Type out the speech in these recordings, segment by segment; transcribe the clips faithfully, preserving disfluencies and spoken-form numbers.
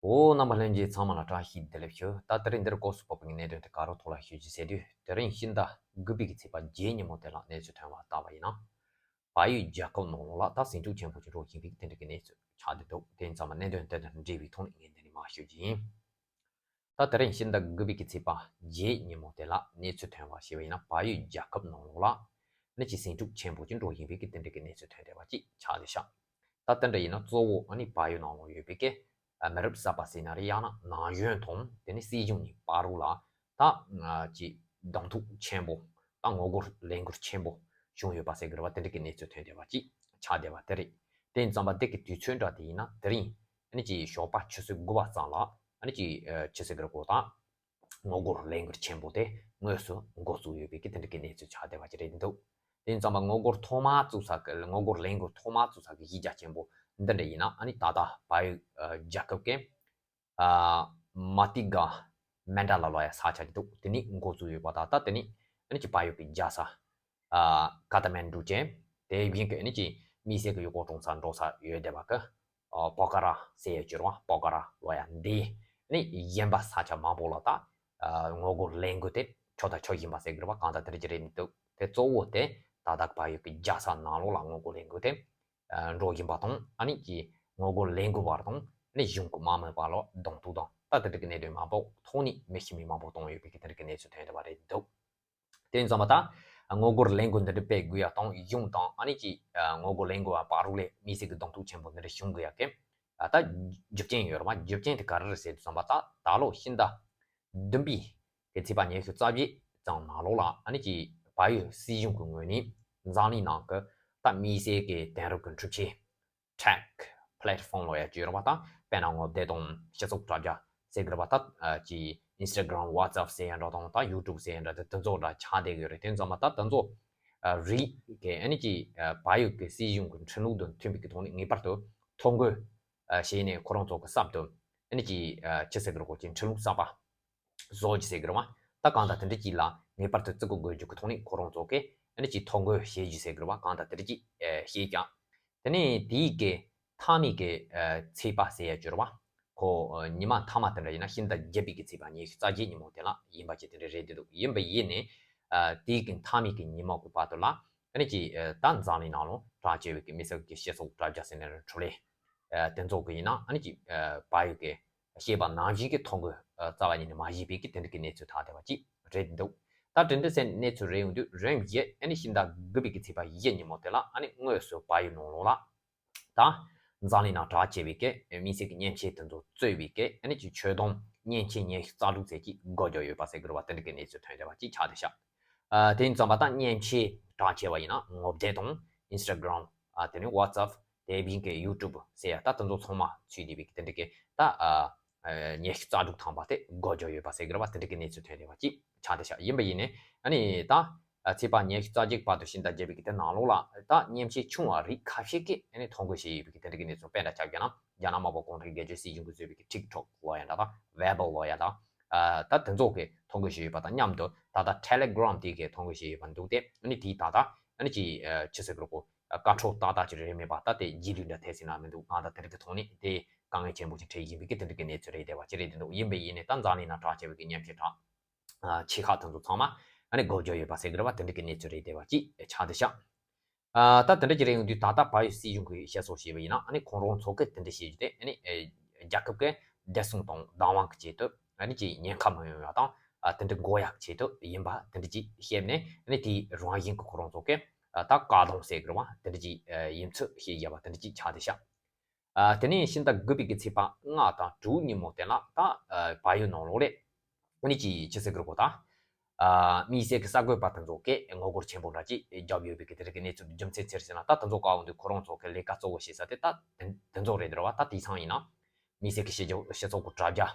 འོ། རྣམ་པ་ལྷན་རྒྱས་ཚང་མ་ལ་བཀྲ་ཤིས་བདེ་ལེགས་ཞུ། ད་དེ་རིང་འདིར་སྐབས་སུ་བབས་པའི་གནད་དོན་དེ་ག་རེ་ཐོག་ལ་ཞུ་རྒྱུ་ཟེར་དུས། དེ་རིང་ཕྱི་ཟླ་དགུ་པའི་གི་ཚེས་པ་བརྒྱད་ཉིན་མོ་དེ་ལ་གནས་ཚུལ་ཐོན་པ་ལྟ་བ་ཡིན་ན། བལ་ཡུལ་རྒྱལ་ཁབ་ནང་ལོགས་ལ་ད་ཟིང་འཁྲུག་ཆེན་པོ་ཅིག་འགྲོ་བཞིན་པའི་དེ་འདྲ་གི་གནས་ཚུལ་ཆགས་བསྡད་འདུག་དེ་ཡིན་ཙང་མ་གནད་དོན་དེ་དང་འབྲེལ་བའི་ཐོག་ནས་ངས་འདི་ནས་མར་ཞུ་རྒྱུ་ཡིན། ད་དེ་རིང་ཕྱི་ཟླ་དགུ་པའི་གི་ཚེས་པ་བརྒྱད་ཉིན་མོ་དེ་ལ་གནས་ཚུལ་ཐོན་པ་ཞེས་པ་ཡིན་ན། བལ་ཡུལ་རྒྱལ་ཁབ་ནང་ལོགས་ལ་ནི་ཅིག་ཟིང་འཁྲུག་ཆེན་པོ་ཅིག་འགྲོ་བཞིན་པའི་གི་དེ་འདྲ་གི་གནས་ཚུལ་ཐོན་བསྡད་པ་ཅིག་ཆགས་བསྡད་ཤག་ད་དེ་འདྲ་ཡིན་ན་གཙོ་བོ་ཨ་ནི་བལ་ཡུལ་ནང་ལོགས་ཡོད་པའི་གི་ཨ་མི་རབས་གསར་པ་ཟེར་ན་རེད། ཡང་ན་ན་གཞོན་དང་དེ་ནི་སྲིད་གཞུང་གཉིས་བར་ལ་ད་ཅིག་གདོང་ཐུག་ཆེན་པོ། ད་ངོ་རྒོལ་ལས་འགུལ་ཆེན་པོ་བྱུང་ཡོད་པ་ཟེར་གི་རེད་བ། དེ་འདྲ་གི་གནས་ཚུལ་ཐོན་བསྡད་པ་ཅིག་ཆགས་བསྡད་པ་དེ་རེད། དེ་ཡིན་ཙང་མ་དེ་གི་དུས་ཚོད་འདྲ་དེ་ཡིན་ན་དེ་རིང་ཨ་ནི་ཅིག་ཞོགས་པ་ཆུ་ཚོད་དགུ་པ་ཙམ་ལ་ཨ་ནི་ཅིག་ཨ་ཅི་ཟེར་གི་རེད་གོ། ད་ངོ་རྒོལ་ལས་འགུལ་ཆེན་པོ་དེ་དངོས་སུ་འགོ་བཙུགས་ཡོད་པའི་གི་དེ་འདྲ་གི་གནས་ཚུལ་ཆགས་བསྡད་པ་ཅིག་རེད་འདུག་དེ་ཡིན་ཙང་མ་ངོ་རྒོལ་ཐོག་མ་བཙུགས་ས་གི་ངོ་རྒོལ་ལས་འགུལ་ཐོག་མ་བཙུགས་ས་གི་གཞི་རྒྱ་ཆེན་པོ་འདི་འདྲ་ཡིན་ན། ཨ་ནི་ད་ལྟ་བལ་ཡུལ་ཨ་རྒྱལ་ཁབ་ཀྱི་ཨ་མ་ཏི་ག་མན་ད་ལ་ལོ་ཡ་ས་ཆ་ཅིག་འདུག་དེ་ནས་འགོ་བཙུགས་ཡོད་པ་དང་། ད་དེ་ནས་ཨ་ནི་ཅིག་བལ་ཡུལ་གྱི་རྒྱལ་ས་ཨ་ཀ་ཐ་མན་ཌུ་ཅན། དེ་བཞིན་གྱི་ཨ་ནི་ཅིག་དམིགས་བསལ་གྱི་ཡུལ་སྐོར་སྤྲོ་འཆམ་འགྲོ་ས་ཡོད་བསྡད་པ་གི་ཨ་པོ་ཁ་ར་ཟེར་ཡ་ཅིག་ཡོད་རེད་བ། པོ་ཁ་ར་ལོ་ཡ་འདི་ནི་གཞན་པ་ས་ཆ་མང་པོ་ལ་ད་ཨ་ངོ་རྒོལ་ལས་འགུལ་དེ་ཆོ་ད་ཆོ་བཞིན་པ་ཟེར་གི་རེད་བ། གང་ལྟར་དེ་འདྲ་ཅིག་རེད་འདུག་དེ་གཙོ་བོ་དེ་ད་ལྟ་བལ་ཡུལ་གྱི་རྒྱལ་ས་ནང་ལོགས་ལ་ངོ་རྒོལ་ལས་འགུལ་དེ་ཨ་འགྲོ་བཞིན་པ་དང་། ཨ་ནི་ཀྱི་ངོ་རྒོལ་ལས་འགུལ་བ་དང་ཨ་ནི་གཞུང་གི་དམག་མི་བར་ལ་གདོང་ཐུག་དང་། ད་དེ་འདྲ་གི་གནད་དོན་མང་པོ་ཐོག་ནས་མི་ཤི་རྨས་མང་པོ་བཏང་ཡོད་པའི་གི་དེ་འདྲ་གི་གནས་ཚུལ་ཐོན་བསྡད་པ་རེད་འདུག་དེ་ཡིན་ཙང་མ་ད་ངོ་རྒོལ་ལས་འགུལ་འདི་འདྲ་སྤེལ་དགོས་ཡ་དང་། གཞུང་དང་ཨ་ནི་ཀྱི་ཨ་ངོ་རྒོལ་ལས་འགུལ་བ་བར་ལ་དམིགས་བསལ་གྱི་གདོང་ཐུག་ཆེན་པོ་འདི་འདྲ་བྱུང་དགོས་ཡ་གི་ཨ་ད་རྒྱུ་རྐྱེན་ཡོད་རེད་བ། རྒྱུ་རྐྱེན་དེ་ག་རེ་རེད་ཟེར་དུས་ཙམ་པ། ད་ད་ལོ་ཕྱི་ཟླ་བདུན་པའི་གི་ཚེས་པ་ཉི་ཤུ་རྩ་བརྒྱད་ཙམ་ནང་ལོགས་ལ་ཨ་ནི་ཀྱི་བལ་ཡུལ་སྲིད་གཞུང་གི་ངོས་ནས་འཛམ་གླིང་ནང་གི་ད་དམིགས་བསལ་གྱི་དེང་རབས་ཀྱི་འཕྲུལ་ཆས་ཊེག་པི་ལེཊ་ཕོམ་ལོ་ཡ་ཅིག་ཡོད་རེད་བ། ད་དཔེར་ན་ངོ་དེབ་དང་སྤྱི་ཚོགས་དྲ་རྒྱ་ཟེར་གི་རེད་བ། ད་ཨ་ཀྱི་ཨིན་སི་ཊ་གྷི་རམ། ཝ་ཊི་སི་ཨེབ་ཟེར་ཡ་འདྲ་དང་། ད་ཡུ་ཊུབ་ཟེར་ཡ་འདྲ་དེ་དེ་ཚོ་འདྲ་ཆགས་བསྡད་ཀྱི་ཡོད་རེད། དེ་ཡིན་ཙང་མ་ད་དེ་ཚོ་ཨ་རིགས་ཀྱི་ཨ་ནི་ཀྱི་ཨ་བལ་ཡུལ་གྱི་སྲིད་གཞུང་གི་ཁྲིམས་ལུགས་དང་མཐུན་པའི་གི་ཐོག་ནས་ངེས་པར་དུ་ཐོ་འགོད་ཨ་བྱས་ནས་ཁོ་རང་ཚོ་གི་གསར་དུ་ཨ་ནི་ཀྱི་ཨ་ཅི་ཟེར་གི་རེད་གོ། ཀྱི་ཁྲིམས་ལུགས་གསར་པ་བཟོ་རྒྱུ་ཟེར་གི་རེད་བ། ད་གང་ལྟར་དེ་འདྲ་ཅིག་ལ་ངེས་པར་དུ་བརྩི་བཀུར་དགོས་རྒྱུ་གི་ཐོག་ནས་ཁོ་རང་ཚོ་གི་ཨ་ནི་ཅིག་ཐོ་འགོད་བྱེད་རྒྱུ་ཟེར་གི་རེད་བ། གང་ལྟར་དེ་འདྲ་ཅིག་ཨེ་བྱེད་ཀྱང་། དེ་ནས་དེའི་གི་མཐའ་མའི་གི་ཨེ་ཚེས་པ་ཟེར་ཡ་ཅིག་ཡོད་རེད་བ། ཁོ་ཨེ་ཉི་མ་མཐའ་མ་དེ་འདྲ་ཡིན་ན་ཕྱི་ཟླ་བརྒྱད་པའི་གི་ཚེས་པ་ཉི་ཤུ་རྩ་བརྒྱད་ཉིན་མོ་དེ་ལ་ཡིན་པ་ཅིག་དེ་འདྲ་རེད་འདུག་ཡིན་པ་ཡིན་ནའི་ཨེ་དེའི་གི་མཐའ་མའི་གི་ཉིན་མོ་གི་བར་དུ་ལ་ཨ་ནི་ཅིག་ཨེ་ད་འཛམ་གླིང་ནང་ལ་གྲགས་ཆེ་བའི་གི་དམིགས་བསལ་གྱི་སྤྱི་ཚོགས་དྲ་རྒྱ་ཟེར་ན་རེད། ཕྲུ་ལས་ཨེ་དེ་ཚོ་གི་ཡིན་ན་ཨ་ནི་ཅིག་ཨེ་བལ་ཡུལ་གི་ཞེས་པ་ནང་བཞིན་གྱི་ཐོ་འགོད་རྩ་བ་ཉིད་ནས་མ་བྱས་པའི་གི་དེ་འདྲ་གི་གནས་ཚུལ་ཐོན་བསྡད་པ་ཅིག་རེད་འདུག་ད་དེ་འདྲ་ཟེར་གནས་ཚུལ་རེད་ཡོང་དུས། རིམ་བཞིན་ཨ་ནི་ཕྱི་ཟླ་དགུ་པའི་གི་ཚེས་པ་བཞི་ཉིན་མོ་དེ་ལ་ཨ་ནི་དངོས་སུ་བལ་ཡུལ་ནང་ལོགས་ལ་ད་འཛམ་གླིང་ནང་གྲགས་ཆེ་བའི་གི་དམིགས་བསལ་གྱི་མཉེན་ཆས་དེ་ཚོ་གཙོས་པའི་གི་ཨ་ནི་ཅིག་ཆོད་དོན་མཉེན་ཆས་ཉི་ཤུ་རྩ་དྲུག་ཙམ་ཅིག་སྒོ་རྒྱག་ཡོད་པ་ཟེར་གི་རེད་བ། དེ་འདྲ་གི་གནས་ཚུལ་ཐོན་བསྡད་པ་ཅིག་ཆགས་བསྡད་ཤག་ཨ་དེ་ཡིན་ཙང་མ་ད་མཉེན་ཆས་གྲགས་ཆེ་བ་ཡིན་ན་ངོ་དེབ་དང་ཨིན་སི་ཊ་གྷི་རམ། ཨ་དེ་ནས་ཝ་ཊི་སི་ཨེབ། དེ་བཞིན་གྱི་ཡུ་ཊུབ་ཟེར་ཡ་ད་དེ་ཚོ་ཚང་མ་ཚུད་བསྡད་པའི་དེ་འདྲ་གི་ད་ཨ་ཨ་ཉི་ཤུ་རྩ་དྲུག་ཐམ་པ་དེ་སྒོ་རྒྱག་ཡོད་པ་ཟེར་གི་རེད་བ། དེ་འདྲ་གི་གནས་ཚུལ་ཐོན་བསྡད་པ་ཅིག་ཆགས་བསྡད་ཤག་ཡིན་པ་ཡིན་ནའི་ཨ་ནི་ད་ཨ་ཚེས་པ་ཉི་ཤུ་རྩ་གཅིག་བར་དུ་ཕྱི་ཟླ་བརྒྱད་པའི་གི་དེ་ནང་ལོགས་ལ་ད་མཉེན་ཆས་ཆུང་བ་རིགས་ཁ་ཤས་ཀྱིས་ཨ་ནི་ཐོ་འགོད་བྱས་ཡོད་པའི་གི་དེ་འདྲ་གི་གནས་ཚུལ། དཔེར་ན་ཆ་བཞག་ན་རྒྱ་ནག་དམར་པོ་གུང་ཁྲན་སྒེར་གཅོད་སྲིད་གཞུང་གིས་བཟོས་པའི་གི་ཊིག་ཊོག་ལོ་ཡ་འདྲ་དང་ཝེ་བོ་ལོ་ཡ་དང་། ཨ་ད་དེ་ཚོ་གིས་ཐོ་འགོད་བྱས་ཡོད་པ་དང་མཉམ་དུ་ད་ལྟ་ཊེ་ལེ་གྷི་རམ་དེ་གིས་ཐོ་འགོད་བྱས་ཡོད་པ་འདུག་སྟེ། ཨ་ནི་དེའི་ད་ལྟ་ཨ་ནི་ཅིག་ཨ་ཅི་ཟེར་དགོས་རེད་གོ། ཨ་བཀའ་འཁྲོལ་ཏག་ཏག་ཅིག་རེད་མེད་པ། ད་དེ་རྗེས་ལུས་འདྲ་ཐེབས་སྲིད་ན་མི་འདུག་གང་ལྟར་དེ་འདྲ་གི་ཐོག་ནས་དེ་དཀའ་ངལ་ཆེན་པོ་ཅིག་འཕྲད་བཞིན་པའི་གི་དེ་འདྲ་གི་གནས་ཚུལ་རེད་བསྡད་པ་ཅིག་རེད་འདུག་ཡིན་པ་ཡིན་ནའི་ད་འཛམ་གླིང་ནང་གྲགས་ཆེ་བའི་གི་མཉེན་ཆས་གྲགས་ཨ་ཆེ་ཁག་དེ་ཚོ་ཚང་མ་ཨ་ནི་སྒོ་རྒྱག་ཡོད་པ་ཟེར་གི་རེད་བ། དེ་འདྲ་གི་གནས་ཚུལ་རེད་བསྡད་པ་ཅིག་ཆགས་བསྡད་ཤག་ཨ་ད་དེ་འདྲ་ཅིག་རེད་ཡོང་དུས་ད་ལྟ་བལ་ཡུལ་སྲིད་གཞུང་གིས་བཤད་སྲོལ་བྱས་པ་ཡིན་ན། ཨ་ནི་ཁོང་རང་ཚོ་གིས་དེ་འདྲ་བཤད་རྒྱུ་དེ་ཨ་ནི་ཨེ་རྒྱལ་ཁབ་ཀྱི་བདེ་སྲུང་དང་བདག་དབང་གི་ཆེད་དུ་ཨ་ནི་ཅིག་ཉེན་ཁ་མི་ཡོང་ཡ་དང་། ཨ་དེ་འདྲ་འགོག་ཡ་གི་ཆེད་དུ་ཡིན་པ་དེ་འདྲ་ཅིག་བཤད་ནས། ཨ་ནི་དེའི་རང་བཞིན་གྱི་ཁོ་རང་ཚོ་གིས་ཨ་ད་བཀག་སྡོམ་ཟེར་གི་རེད་བ། དེ་འདྲ་ཅིག་ཨ་ཡིན་ཚུལ་བཤད་བཞག་པ་དེ་འདྲ་ཅིག་ཆགས་བསྡད་ཤག་ཨ་དེ་ནས་ཕྱི་ཟླ་དགུ་པའི་གི་ཚེས་པ་ལྔ་དང་དྲུག་ཉིན་མོ་དེ་ལ་ད་ཨ་བལ་ཡུལ་ནང་ལོགས་ལ་ཨ་ནི་ཅིག་ཅི་ཟེར་གི་རེད་གོ། ད་ཨ་དམིགས་བསལ་གྱི་གསར་འགོད་པ་དེ་ཚོ་གིས་ངོ་རྒོལ་ཆེན་པོ་འདྲ་ཅིག་བརྒྱབ་ཡོད་པའི་གི་དེ་རིགས་ཀྱི་གནས་ཚུལ་རྒྱུ་མཚན་ཅི་རེད་ཟེར་ན། ད་དེ་ཚོ་ག་འོང་དུས་ཁོ་རང་ཚོ་གི་ལས་ཀ་གཙོ་བོ་བྱེད་ས་དེ་ད་དེ་དེ་ཚོ་རེད་འདུག་ར་བ། ད་དེང་སང་ཡིན་ན་དམིགས་བསལ་གྱི་སྤྱི་ཚོགས་སྤྱི་ཚོགས་ཀྱི་དྲ་རྒྱ་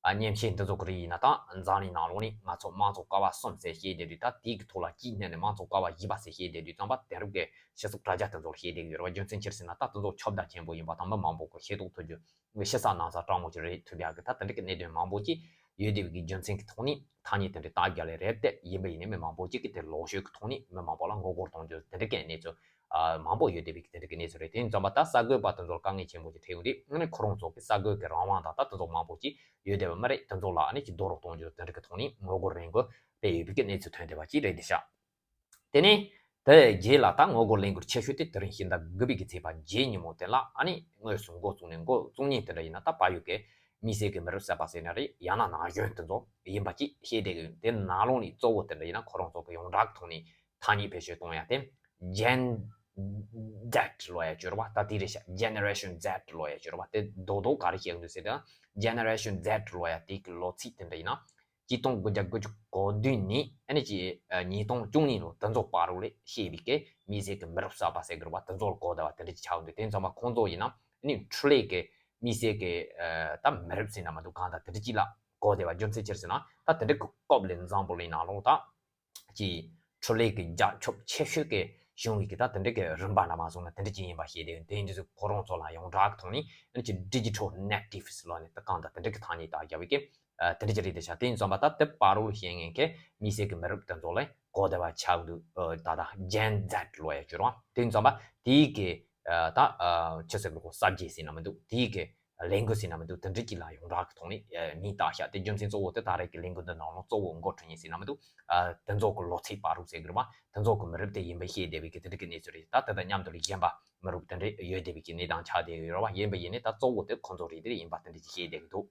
ཨ་མཉེན་ཆས་འདི་ཚོ་གི་རིགས་ཡིན་ན། ད་འཛམ་གླིང་ནང་ལོགས་ནས་ང་ཚོ་དམངས་གཙོ་ཀ་བ་གསུམ་ཟེར་བཤད་བསྡད་དུས། ད་དེའི་གི་ཐོག་ལ་གཅིག་བསྣན་ནས་དམངས་གཙོ་ཀ་བ་བཞི་པ་ཟེར་བཤད་བསྡད་དུས་ཙམ་པ། དེང་རབས་ཀྱི་སྤྱི་ཚོགས་དྲ་རྒྱ་དེ་ཚོ་ལ་བཤད་བསྡད་ཀྱི་ཡོད་རེད་བ། རྒྱུ་མཚན་ཅི་རེད་ཟེར་ན། ད་དེ་ཚོ་ཁྱབ་གདལ་ཆེན་པོ་ཡིན་པ་དང་། མི་མང་པོ་གིས་ཤེས་རྟོགས་ཐུབ་རྒྱུ། ངས་ཕྱི་ས་ནང་ས་སྤྲང་མོ་ཅིག་རེད་ཐུབ་ཡག་གི་ད་དེ་འདྲ་གི་གནད་དོན་མང་པོ་ཅིག་ཡོད་བསྡད་པའི་གི་རྒྱུ་མཚན་གྱི་ཐོག་ནས་ཐ་སྙད་དེ་འདྲ་བཏགས་རྒྱག་ལེ་རེད་དེ། ཡིན་པ་ཡིན་ནའི་མི་མང་པོ་ཅིག་གིས་དེ་ལོག་ཤོས་ཀྱི་ཐོག་ནས་མི་མང་པོ་ལ་ངོ་རྒོལ་གཏོང་རྒྱུ་དེ་འདྲ་གི་གནས་ཚུལ་ ཨ་མང་པོ་ཡོད་བསྡད་པའི་དེ་འདྲ་གི་གནས་ཚུལ་རེད། དེ་ཡིན་ཙམ་པ་ད་གསར་འགོད་པ་དེ་ཚོར་དཀའ་ངལ་ཆེན་པོ་ཅིག་འཕྲད་ཡོང་དུས་ཨ་ནི་ཁོ་རང་ཚོ་གི་གསར་འགོད་ཀྱི་རང་དབང་དང་ད་དེ་ཚོ་མང་པོ་ཅིག་ཡོད་བསྡད་པ་མ་རེད། དེ་ཚོ་ལ་ཨ་ནི་ཅིག་རྡོག་རོག་གཏོང་རྒྱུ་དེ་འདྲ་གི་ཐོག་ནས་ངོ་རྒོལ་ལས་འགུལ་སྤེལ་ཡོད་པའི་གི་གནས་ཚུལ་ཐོན་བསྡད་པ་ཅིག་རེད་བསྡད་ཤག་དེ་ནས་དེ་རྗེས་ལ་ད་ངོ་རྒོལ་ལས་འགུལ་ཆེ་ཤོས་དེ་དེ་རིང་ཕྱི་ཟླ་དགུ་པའི་གི་ཚེས་པ་བརྒྱད་ཉིན་མོ་དེ་ལ་ཨ་ནི་དངོས་སུ་འགོ་བཙུགས་ནས་འགོ་བཙུགས་མཁན་དེ་འདྲ་ཡིན་ན་ད་བལ་ཡུལ་གི་མི་སེར་གི་མི་རབས་གསར་པ་ཟེར་ན་རེད། ཡང་ན་ན་གཞོན་དེ་ཚོ་ཡིན་པ་ཅིག་ཤེས་བསྡད་ཀྱི་ཡོད། དེ་ནང་ལོགས་ནས་གཙོ་བོ་དེ་འདྲ་ཡིན་ན་ཁོ་རང་ཚོ་གི་ཡོངས་གྲགས་ཀྱི་ཐོག་ནས་ཐ་སྙད་བེད་སྤྱོད་གཏོང་ཡ་དེ་Gen Z ལབ་ཡ་ཅིག་ཡོད་རེད་པ། ད་དེ་རེད་ཤག Generation Z ལབ་ཡ་ཅིག་ཡོད་རེད་པ། དེ་རྡོག་རྡོག་ག་རེ་བཤད་ཀྱི་འདུག་ཟེར་ན་Generation Z ལབ་ཡ་དེ་གི་ལོ་ཚིགས་དེ་འདྲ་ཡིན་ན། གཅིག་སྟོང་དགུ་བརྒྱ་དགུ་བཅུ་གོ་བདུན་ནས་ཨ་ནི་ཅིག་ཉིས་སྟོང་བཅུ་གཉིས་ལོ་དེ་ཚོ་བར་དུ་ལ་སྐྱེས་པའི་གི་མི་སེར་གི་མི་རབས་གསར་པ་ཟེར་གི་རེད་པ། དེ་ཚོ་ལ་གོ་བསྡད་པ་དེ་འདྲ་ཅིག་ཆགས་འདུག་དེ་ཙམ་པ་ཁོང་ཚོ་ཡིན་ན་ཨ་ནི་འཕྲུལ་ལས་གི་མི་སེར་གི་ད་མི་རབས་ཟེར་ན་མི་འདུག་གང་ལྟར་དེ་འདྲ་ཅིག་ལ་གོ་བསྡད་པ། རྒྱུ་མཚན་ཅི་རེད་ཟེར་ན་ད་དེ་འདྲ་གི་སྐབས་ལ་འཛམ་བུ་གླིང་ནང་ལོགས་ད་ཀྱི་འཕྲུལ་ལས་ཀྱི་རྒྱ་ཁྱབ་ཆེ་ཤོས་ཀྱི་བྱུང་བའི་གི་ད་དེ་འདྲ་གི་རིམ་པ་འདྲ་མ་སོང་ན་དེ་འདྲ་ཅིག་ཡིན་པ་ཤེས་བསྡད་ཡོད། དེ་ཡིན་དུས་ཁོ་རང་ཚོ་ལ་ཡོངས་གྲགས་ཀྱི་ཐོག་ནས་ཨ་ནི་ཅིག་Digital Natives ལབ་ནས་ད་གང་ལྟར་དེ་འདྲ་གི་ཐ་སྙད་དག་བརྒྱབ་པའི་གི་དེ་འདྲ་ཅིག་རེད་བསྡད་ཤག་དེ་ཡིན་ཙམ་པ་ད་དེ་བར་དུ་ཤེས་མཁན་གི་མི་སེར་གི་མི་རབས་དེ་ཚོ་ལ་གོ་བསྡད་པ་ཆགས་འདུག་ད་ལྟ་Gen Z ལབ་ཡ་ཅིག་ཡོད་རེད་པ། དེ་ཡིན་ཙམ་པ་དེའི་གི་ད་ཆི་ཟེར་དགོས་གསར་བརྗེ་ཟེར་ན་མི་འདུག་དེའི་གི་ལས་འགུལ་ཟེར་ན་མི་འདུག་དེ་འདྲ་ཅིག་ལ་ཡོངས་གྲགས་ཀྱི་ཐོག་ནས་མིང་བཏགས་ཤག་དེ་རྒྱུ་མཚན་གཙོ་བོ་དེ་ད་རེས་ཀྱི་ལས་འགུལ་འདི་ནང་ལ་གཙོ་བོ་འགོ་ཁྲིད་མཁན་ཟེར་ན་མི་འདུག་དེ་ཚོ་གི་ལོ་ཚིགས་བར་དུ་ཟེར་གི་རེད་པ། དེ་ཚོ་གི་མི་རབས་དེ་ཡིན་པ་ཤེས་བསྡད་པའི་གི་དེ་འདྲ་གི་གནས་ཚུལ་རེད། ད་དེ་དང་མཉམ་དུ་ལ་གཞན་པ་མི་རབས་དེ་འདྲ་ཡོད་བསྡད་པའི་གི་གནས་སྟངས་ཆགས་བསྡད་ཡོད་རེད་པ། ཡིན་པ་ཡིན་ནའི་ད་གཙོ་བོ་དེ་ཁོ་ཚོ་རེད་དེ་ཡིན་པ་དེ་འདྲ་ཅིག་ཤེས་བསྡད་གི་འདུག་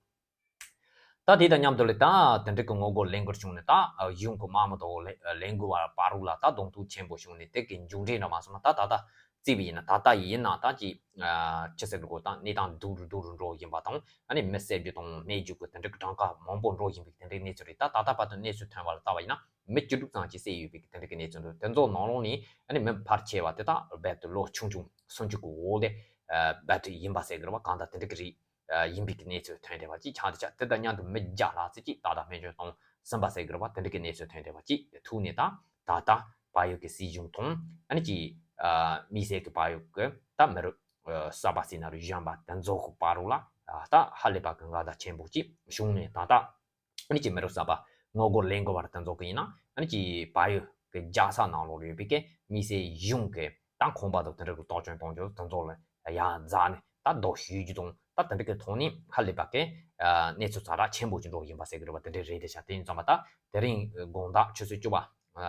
ད་དེ་དང་མཉམ་དུ་ལ་ད་དེ་འདྲ་གི་ངོ་རྒོལ་ལས་འགུལ་བྱུང་ནས་ད་གཞུང་གི་དམག་མི་དང་ལས་ལས་འགུལ་བ་བར་དུ་ལ་ད་གདོང་ཐུག་ཆེན་པོ་བྱུང་ནས་དེ་གི་མཇུག་འབྲས་འདྲ་མ་སོང་ན་ད་ད་ལྟ་བརྩིས་པ་ཡིན་ན་ད་ལྟ་ཡིན་ན་ད་ཅིག་ཆི་ཟེར་དགོས་ད་གནས་སྟངས་སྡུག་རུ་སྡུག་རུ་འགྲོ་བཞིན་པ་དང་ཨ་ནི་མི་བསད་རྒྱུ་དང་རྨས་རྒྱུ་གི་དེ་འདྲ་གི་གྲངས་ཀ་མང་པོ་འགྲོ་བཞིན་པའི་དེ་འདྲའི་གནས་ཚུལ་རེད། ད་ད་ལྟ་བར་དུ་གནས་ཚུལ་ཐོན་པ་ལ་ལྟ་བ་ཡིན་ན་མི་བཅུ་དྲུག་ཙམ་ཅིག་བསད་ཡོད་པའི་དེ་འདྲ་གི་གནས་ཚུལ་འདུག་དེ་ཚོ་ནང་ལོགས་ནས་ཨ་ནི་མི་ཕལ་ཆེ་བ་དེ་དག་རྦད་དེ་ལོ་ཆུང་ཆུང་སུམ་ཅུ་གི་འོག་ལ་རྦད་དེ་ཡིན་པ་ཟེར་གི་རེད་པ། གང་ལྟར་དེ་འདྲ་གི་རིགས་ཡིན་པའི་གི་གནས་ཚུལ་ཐོན་བསྡད་པ་ཅིག་ཆགས་བསྡད་ཤག་དེ་དང་མཉམ་དུ་མི་བརྒྱ་ལྷག་ཙམ་ཅིག་ད་ལྟ་སྨན་བཅོས་གཏོང་ཟིན་པ་ཟེར་གི་རེད་པ། དེ་འདྲ་གི་གནས་ཚུལ་ཐོན་བསྡད་པ་ཅིག་ཐུག་ནས་ད་ད་ལྟ་བལ་ཡུལ་གི་སྲིད་གཞུང་དང་ཨ་ནི་ཅིག་མི་སེར་གི་བལ་ཡུལ་གི་ད་མི་རབས་གསར་པ་ཟེར་ན་རེད་གཞོན་པ་དེ་ཚོ་གི་བར་དུ་ལ་ད་ཧ་ལས་པ་གི་འགལ་ཟླ་ཆེན་པོ་ཅིག་བྱུང་ནས་ད་ལྟ་ཨ་ནི་ཅིག་མི་རབས་གསར་པ་ངོ་རྒོལ་ལས་འགུལ་བ་དེ་ཚོ་གི་ཡིན་ན་ཨ་ནི་ཅིག་བལ་ཡུལ་གི་རྒྱལ་ས་ནང་ལོགས་ཡོད་པའི་གི་མི་སེར་གཞུང་གི་ད་ཁང་པ་དང་དེ་འདྲ་གི་གཏོར་སྐྱོན་གཏོང་རྒྱུ་དེ་ཚོ་ལ་ཡར་འཛེགས་ནས་ད་རྡོ་གཞུས་རྒྱུ་དང་ད་དེ་འདྲ་གི་ཐོག་ནས་ཧ་ལས་པ་གི་གནས་ཚུལ་ཛ་དྲག་ཆེན་པོ་ཅིག་འགྲོ་བཞིན་པ་ཟེར་གི་རེད་པ། དེ་འདྲ་རེད་བསྡད་ཤག་དེ་ཡིན་ཙང་མ་ད་དེ་རིང་དགོང་དག་ཆུ་ཚོད་བཅུ་པ་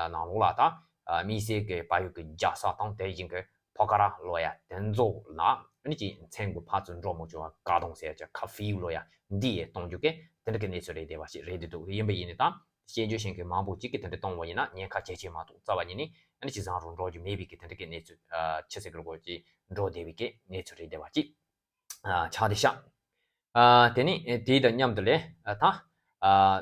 ནང་ལོགས་ལ་ད་མི་སེར་གི་བལ་ཡུལ་གི་རྒྱལ་ས་དང་དེ་བཞིན་གི་ཕོ་ཁ་ར་ལབ་ཡ་དེ་ཚོ་ལ་ཨ་ནི་ཅིག་མཚན་གི་ཕར་ཚུར་འགྲོ་མི་ཆོག་པ་བཀག་སྡོམ་ཟེར་ཡ་ཅིག་ཁ་ཕིའུ་ལབ་ཡ་འདི་ཡས་གཏོང་རྒྱུ་གི་དེ་འདྲ་གི་གནས་ཚུལ་རེད་བསྡད་པ་ཞིག་རེད་བསྡད་འདུག་ཡིན་པ་ཡིན་ནའི་ད་སྐྱོན་བརྗོད་བྱེད་མཁན་མང་པོ་ཅིག་གིས་དེ་འདྲ་གཏོང་བ་ཡིན་ན་ཉེན་ཁ་ཇེ་ཆེ་མ་གཏོགས་རྩ་བ་ཉིད་ནས་ཨ་ནི་ཅིག་བཟང་རུ་འགྲོ་རྒྱུ་མེད་པའི་གི་དེ་འདྲ་གི་གནས་ཚུལ་ཆི་ཟེར་གི་རེད་གོ་ཅིག་འགྲོ་བསྡད་པའི་གི་གནས་ཚུལ་རེད་བསྡད་པ་ཅིག་ཆགས་བསྡད་ཤག་དེ་ནས་དེ་དང་མཉམ་དུ་ལས་ད་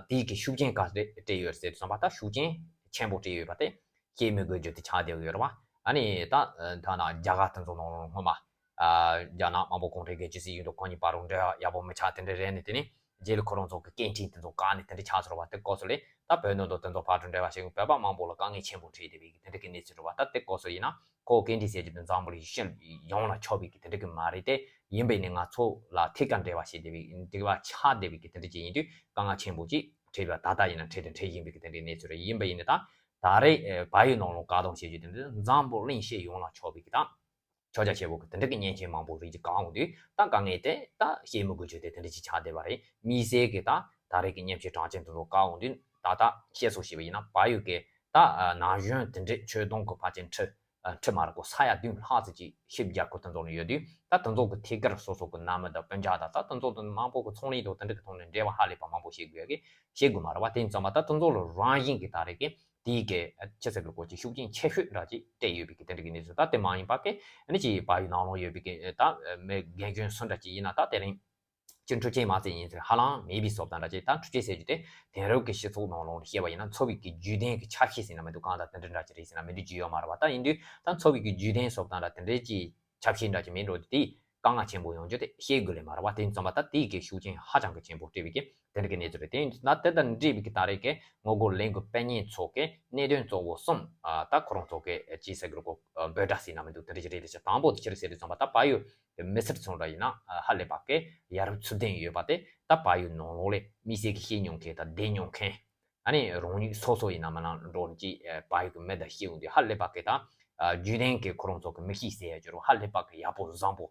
དེའི་གི་ཤུགས་རྐྱེན་ག་རེ་སྤྲད་ཡོད་ཟེར་དུས་ཙམ་པ་ད་ཤུགས་རྐྱེན་ཆེན་པོ་སྤྲད་ཡོད་པ་དེ་བཤད་མི་དགོས་རྒྱུ་དེ་ཆགས་བསྡད་ཡོད་རེད་བ། ཨ་ནི་ད་ཐ་ན་རྒྱ་གར་དེ་ཚོ་ནང་ལོགས་སྔོན་མ་རྒྱ་ནག་དམར་པོ་གུང་ཁྲན་གྱི་སྤྱི་སྲིད་ཡིན་དུས་ཁོང་གཉིས་བར་དུ་འབྲེལ་བ་ཡག་པོ་མི་ཆགས་དེ་འདྲ་རེད་ནས་དེ་ནས་རྗེས་ལ་ཁོ་རང་ཚོ་གི་སྐད་འཕྲིན་དེ་ཚོ་བཀག་ནས་དེ་འདྲ་ཆགས་ཚར་བ་དེ་སྐབས་སུ་ལས་ད་བོད་ནང་དུ་དེ་ཚོ་བར་དུ་འབྲེལ་བ་བྱེད་དགོས་བོད་པ་མང་པོ་ལ་དཀའ་ངལ་ཆེན་པོ་འཕྲད་བསྡད་པའི་དེ་འདྲ་གི་གནས་ཚུལ་རེད་བ། ད་དེ་སྐབས་སུ་ཡིན་ན་ཁོ་སྐད་འཕྲིན་ཟེར་རྒྱུ་དེ་འཛམ་བུ་གླིང་སྤྱི་ཡོངས་ལ་ཁྱབ་པའི་གི་དེ་འདྲ་གི་མ་རེད་དེ། ཡིན་པས་ནི་ང་ཚོ་ལ་ཐད་ཀར་འབྲེལ་བ་བྱེད་བསྡད་པའི་འབྲེལ་བ་ཆགས་བསྡད་པའི་གི་དེ་འདྲ་ཅིག་ཡིན་དུས་དཀའ་ངལ་ཆེན་པོ་ཅིག་འཕྲད་པ་ད་ལྟ་ཡིན་ན་འཕྲད་དང་འཕྲད་བཞིན་པའི་གི་དེ་འདྲའི་གནས་ཚུལ་རེད། ཡིན་པ་ཡིན་ནི་ད་ད་རེས་བལ་ཡུལ་ནང་ལོགས་བཀག་སྡོམ་བྱེད་རྒྱུ་དེ་འདྲ་འཛམ་བུ་གླིང་སྤྱི་ཡོངས་ལ་ཁྱབ་པའི་གི་ད་ཁྱབ་རྒྱ་ཆེ་བོ་གི་དེ་འདྲ་གི་མཉེན་ཆས་མང་པོ་རིགས་ཅིག་བཀག་འོང་དུས་ད་དཀའ་ངལ་དེ་ད་བཤད་མི་དགོས་རྒྱུ་དེ་དེ་འདྲ་ཅིག་ཆགས་བསྡད་པ་རེད། མི་སེར་གི་ད་ད་རེས་གི་མཉེན་ཆས་གྲངས་ཅན་དེ་ཚོ་བཀག་འོང་དུས་ད་ལྟ་བཤད་སྲོལ་ཞིག་ཡིན་ན་བལ་ཡུལ་གི་ད་ན་གཞོན་དེ་འདྲས་ཆོས་དོན་གི་ཕལ་ཆེར་ཁྲི་ཨ་ཁྲི་མ་རེད་གོ་ས་ཡ་བདུན་ལྷག་ཙམ་ཅིག་ཤི་བརྒྱབ་གོ་དེ་ཚོ་ནི་ཡོད་དུས་ད་དེ་ཚོ་གི་ཐད་ཀར་སོ་སོ་གི་མནའ་མི་དང་སྤུན་ཀྱག་དང་ད་དེ་ཚོ་དེ་མང་པོ་གི་ཚོང་ལས་དང་དེ་འདྲ་གི་ཐོག་ནས་འབྲེལ་བ་ཧ་ལས་པ་མང་པོ་བྱེད་དགོས་ཡ་གི་བྱེད་དགོས་མ་རེད་བ། དེ་ཡིན་ཙང་མ་ད་དེ་ཚོ་ལ་རང་བཞིན་གི་ད་རེས་གི་དེའི་གི་ཆི་ཟེར་གི་གོ་ཅིག་ཤུགས་རྐྱེན་ཆེ་ཤོས་འདྲ་ཅིག་སྤྲད་ཡོད་པའི་གི་དེ་འདྲ་གི་གནས་ཚུལ། ད་དེ་མ་ཡིན་པ་གི་ཨ་ནི་ཅིག་བལ་ཡུལ་ནང་ལོགས་ཡོད་པའི་གི་ད་མི་རྒན་གཞོན་སུ་འདྲ་ཅིག་ཡིན་ན་ད་དེ་རིང་ཅིག་འཕྲུལ་ཆས་མ་ཚད་ཡིན་ཚེ་ཧ་ལམ་མེད་པའི་བཟོ་ལྟ་འདྲ་ཅིག་ད་འཕྲུལ་ཆས་ཟེར་རྒྱུ་དེ་དེང་རབས་ཀྱི་སྤྱི་ཚོགས་ནང་ལོགས་བཤད་པ་ཡིན་ན་འཚོ་བའི་གི་བརྒྱུད་ལྡན་གྱི་ཆ་ཤས་ཟེར་ན་མི་འདུག་གང་ལྟར་དེ་འདྲ་འདྲ་ཅིག་རེད་ཟེར་ན་མི་འདུག་རྒྱུས་ཡོད་མ་རེད་བ། ད་ཡིན་དུས་ད་འཚོ་བའི་གི་བརྒྱུད་ལྡན་བཟོ་ལྟ་འདྲ་དེ་འདྲའི་ཅིག་ཆ་ཤས་འདྲ་ཅིག་མེད་འགྲོ་དུས་དེ་དཀའ་ངལ་ཆེན་པོ་ཡོང་རྒྱུ་དེ་བཤད་དགོས་ལེ་མ་རེད་བ། དེ་ཡིན་ཙང་མ་ད་དེའི་གི་ཤུགས་རྐྱེན་ཧ་ཅང་གི་ཆེན་པོ་སྤྲད་པའི་གི་དེ་འདྲ་གི་གནས་ཚུལ་རེད། དེ་ཡིན་ད་དེ་དང་འབྲེལ་བའི་གི་ད་རེས་གི་ངོ་རྒོལ་ལས་འགུལ་སྤེལ་མཁན་ཚོ་གི་གནད་དོན་གཙོ་བོ་གསུམ་ད་ཁོ་རང་ཚོ་གི་ཅི་ཟེར་དགོས་རེད་གོ་འབོད་སྒྲ་ཟེར་ན་མི་འདུག་དེ་འདྲ་ཅིག་རེད། དེ་ཆ་དང་པོ་དེ་ཅི་རེད་ཟེར་དུས་ཙམ་པ་ད་བལ་ཡུལ་མི་སེར་ཚོ་འདྲ་ཡིན་ན་ཧ་ལས་པ་གི་ཡ་རབས་ཚུལ་ལྡན་ཡོད་པ་དེ་ད་བལ་ཡུལ་ནང་ལོགས་ལས་མི་སེར་གི་ཤི་མྱོང་མཁན་དང་བསྡད་མྱོང་མཁན་ཨ་ནི་རང་ཉིད་སོ་སོ་ཡིན་ན་མིན་ན་འགྲོ་ཅིག་བལ་ཡུལ་གི་མི་དང་ཤི་ཡོང་དུས་ཧ་ལས་པ་གི་ད་ ཨ་བརྒྱུད་ལྡན་གྱི་ཁོ་རང་ཚོ་གི་མི་གཤིས་ཟེར་ཡ་ཅིག་རུ་ཧ་ལས་པ་གི་ཡག་པོ་བཟང་པོ་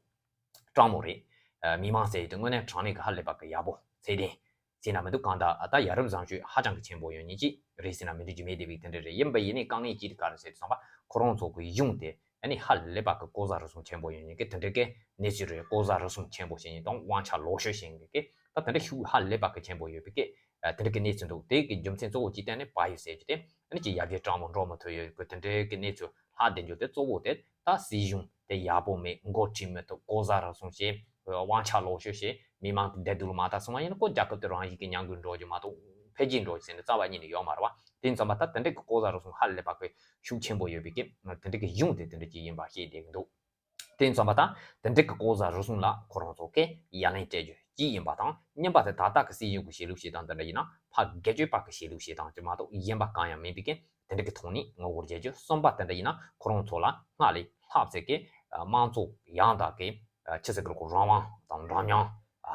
སྤྲང་མོ་རེད། ཨ་མི་མང་ཟེར་ཡ་དེ་དངོས་གནས་དྲང་གནས་གི་ཧ་ལས་པ་གི་ཡག་པོ་ཚད་ལྡན་ཟེར་ན་མི་འདུག་གང་ལྟར་ཨ་ད་ཡ་རབས་བཟང་སྤྱོད་ཧ་ཅང་གི་ཆེན་པོ་ཡོད་མཁན་ཅིག་རེད་ཟེར་ན་མི་འདུག་རྒྱུ་མེད་དེ་བིག་དེ་འདྲ་རེད། ཡིན་པ་ཡིན་ནའི་དཀའ་ངལ་ཅིག་དེ་ག་རེ་ཟེར་དུས་ཙམ་པ་ཁོ་རང་ཚོ་གི་གཞུང་དེ་ཨ་ནི་ཧ་ལས་པ་གི་ལྐོག་ཟ་རུལ་སུངས་ཆེན་པོ་ཡོད་མཁན་གི་དེ་འདྲ་གི་གནས་ཚུལ་རེད། ལྐོག་ཟ་རུལ་སུངས་ཆེན་པོ་བྱེད་མཁན་དང་དབང་ཆ་ལོག་སྤྱོད་བྱེད་མཁན་གི་ད་དེ་འདྲ་ཤུགས་ཧ་ལས་པ་གི་ཆེན་པོ་ཡོད་པའི་གི་དེ་འདྲ་གི་གནས་ཚུལ་འདུག་དེ་གི་རྒྱུ་མཚན་གཙོ་བོ་གཅིག་བསྟན་ནས་བལ་ཡུལ་ཟེར་རྒྱུ་དེ་ཨ་ནི་ཅིག་ཡར་རྒྱས་དྲང་མོ་འགྲོ་མི་ཐུབ་ཡོད་གི་དེ་འདྲའི་གི་གནས་ཚུལ་ལྷག་བསྡད་རྒྱུ་དེ་གཙོ་བོ་དེ་ད་སྲིད་གཞུང་དེ་ཡག་པོ་མེད། འགོ་ཁྲིད་མི་ཐུབ། ལྐོག་ཟ་རུལ་སུངས་བྱེད། དབང་ཆ་ལོག་སྤྱོད་བྱེད། མི་མང་གི་བདེ་སྡུག་ལ་མ་ལྟ་སོང་བ་ཡིན་ན་ཁོ་རྒྱལ་ཁབ་དེ་རང་བཞིན་གྱི་ཉམས་རྒུད་འགྲོ་རྒྱུ་མ་གཏོགས་འཕེལ་རྒྱས་འགྲོ་རྒྱུ་ཟེར་ནས་རྩ་བ་ཉིད་ནས་ཡོད་མ་རེད་བ། དེ་ཡིན་ཙམ་པ་ད་དེ་འདྲའི་གི་ལྐོག་ཟ་རུལ་སུངས་ཧ་ལས་པ་གི་ཤུགས་ཆེན་པོ་ཡོད་པའི་གི་དེ་འདྲའི་གི་གཞུང་དེ་དེ་འདྲ་ཅིག་ཡིན་པ་ཤེས་བསྡད་ཀྱི་འདུག་དེ་ཡིན་ཙམ་པ་ད་དེ་འདྲའི་གི་ལྐོག་ཟ་རུལ་སུངས་ལ་ཁོ་རང་ཚོ་གི་ཡ་ལན་སྤྲད་རྒྱུ་གཅིག་ཡིན་པ་དང་། གཉིས་པ་དེ་ད་ལྟ་གི་སྲིད་གཞུང་གི་བྱེད་ལུགས་བྱེད་སྟངས་དེ་འདྲ་ཡིན་ན་ཕ་སྒེར་གཅོད་པ་གི་བྱེད་ལུགས་བྱེད་སྟངས་དེ་མ་གཏོགས་གཞན་པ་གང་ཡང་མིན་པའི་གི་དེ་འདྲ་གི་ཐོག་ནས་ངོ་རྒོལ་བྱེད་རྒྱུ། གསུམ་པ་དེ་འདྲ་ཡིན་ན་ཁོ་རང་ཚོ་ལ་སྔར་ལས་ལྷག་ཚད་ཀྱི་དམངས་གཙོ་ཡང་དག་གི་ཆི་ཟེར་གི་རེད་གོ་རང་དབང་དང་འདྲ་མཉམ།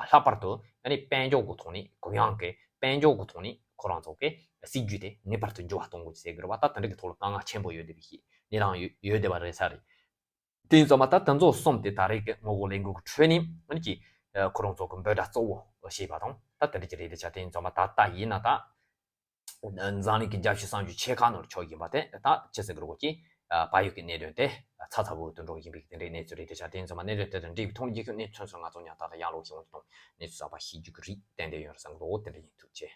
ལྷག་པར་དུ་ཨ་ནི་དཔལ་འབྱོར་གི་ཐོག་ནས་གུ་ཡངས་ཀྱི་དཔལ་འབྱོར་གི་ཐོག་ནས་ཁོ་རང་ཚོ་གི་སྲིད་ཇུས་དེ་ངེས་པར་དུ་འགྱུར་བ་གཏོང་དགོས་ཟེར་གི་རེད་བ། ད་དེ་འདྲ་གི་ཐོག་ལ་དཀའ་ངལ་ཆེན་པོ་ཡོད་བསྡད་པའི་གནས་སྟངས་ཡོད་ཡོད་བསྡད་པ་རེད་ས་རེད། དེ་ཡིན་ཙང་མ་ད་དེ་ཚོ་གསུམ་དེ་ད་རེས་ཀྱི་ངོ་རྒོལ་ལས་འགུལ་གྱི་ཁྲོད་ནས་ཨ་ནི་ཀྱི་ཁོ་རང་ཚོ་གི་འབོད་སྒྲ་གཙོ་བོ་བྱས་པ་དང་ད་དེ་འདྲ་ཅིག་རེད་དེ་ཆ། དེ་ཡིན་ཙང་མ་ད་ལྟ་ཡིན་ན་ད་འཛམ་གླིང་གི་རྒྱལ་སྤྱི་གསར་འགྱུར་ཆེ་ཁག་ནང་ཆགས་ཡིན་པ་དེ་ད་ཅི་ཟེར་གི་རེད་གོ་ཀྱི་བལ་ཡུལ་གྱི་གནད་དོན་དེ་ཚ་ཚ་འུར་འུར་དུ་འགྲོ་བཞིན་པའི་དེ་འདྲའི་གནས་ཚུལ་རེད་དེ་ཆ། དེ་ཡིན་ཙང་མ་གནད་དོན་དེ་དང་འབྲེལ་བའི་ཐོག་ནས་རྒྱལ་ཁབ་གནས་ཚུལ་སོགས་ང་ཚོ་ཉག་ཐག་ལ་ཡང་ལོག་ཞིག་འོང་དུས་དང་གནས་ཚུལ་གསར་པ་ཤེས་རྒྱུ་གི་རིགས་ཏན་ཏན་ཡོད་རེད་བསམ་གི་འདུག་དེ་འདྲ་ཡིན། ཐུགས་རྗེ་ཆེ།